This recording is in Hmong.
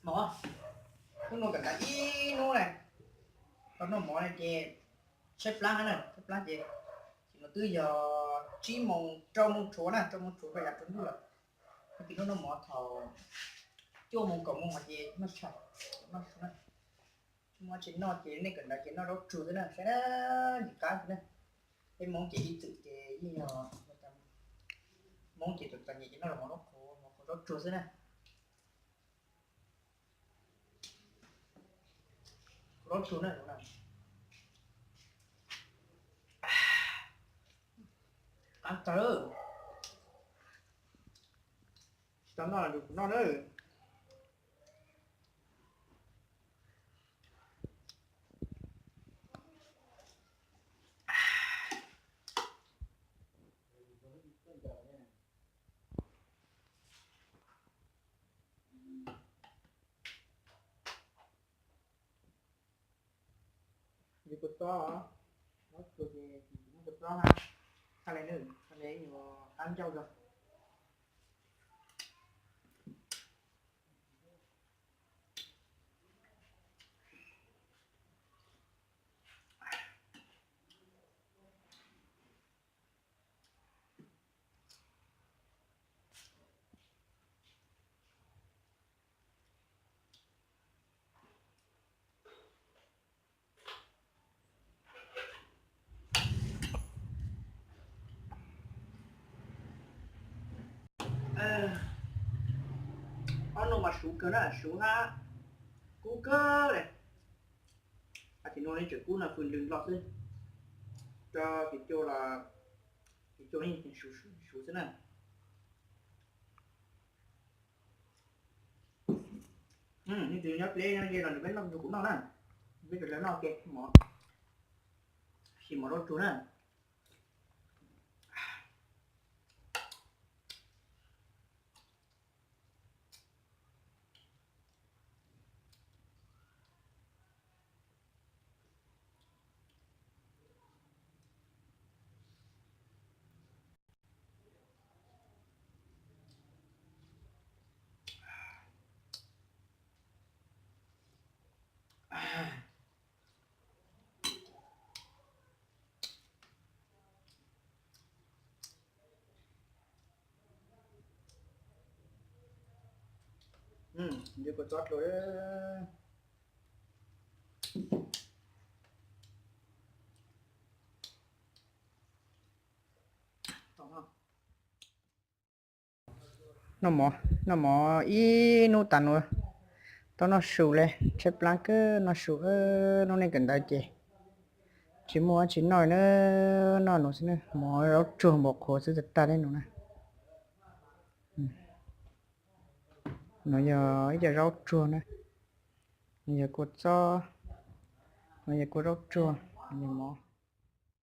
Mov, hnub no kawm ntawv ib hnub na, tau noj mov na ces tshaib plab na, tshaib plab ces, ces no twb yog tsib moos rau moos tshuav na, rau moos tshuav rau yav tsaus ntuj lawm. Ces hnub noj mov thaum cuaj moos kaum moos ces noj tshais, noj su na. Tsis muaj tsis noj ces nej kawm ntawv ces noj zaub tsuag xwb na, saib na, ntxim qab xwb na. Peb Hmoob ces ib txwm ces yeej yog Hmoob ces txom txom nyem ces noj los mov zaub qhuav, mov qhuav zaub tsuag xwb na. Zaub tsuag na, qab tag. Tsis tau noj los kuv noj na. Li kua txob, zaub tsuag ces tsis muaj kua txob na, txhaj le na, txhaj le yuav qab ncauj zog. Ob nub mas suv kawg na, suv hab kub kawg li. Hab tim no neb tseem kub no fws lwg los xwb, rau tim cua los tim cua yeej suv xwb na. Leej twg nyob deb nyob ze los nws peb noj, kuv noj na, peb rau lawv noj ke mov, sim mov zaub tsuag na. Ntsia kua txob dlua. Noj mov, noj mov ib hnub tas nuav, tau noj su le, tshaib plab kawg, noj su. Hnub nej kawm ntawv ces tsis muaj dab tsi noj na, noj nuav xwb na, mov zaub tsuag npaum qhuav xwb tag tag le nuav na. Nuav yog ib co zaub tsuag na, nuav yog kua txob, nuav yog kua zaub tsuag, nuav yog mov.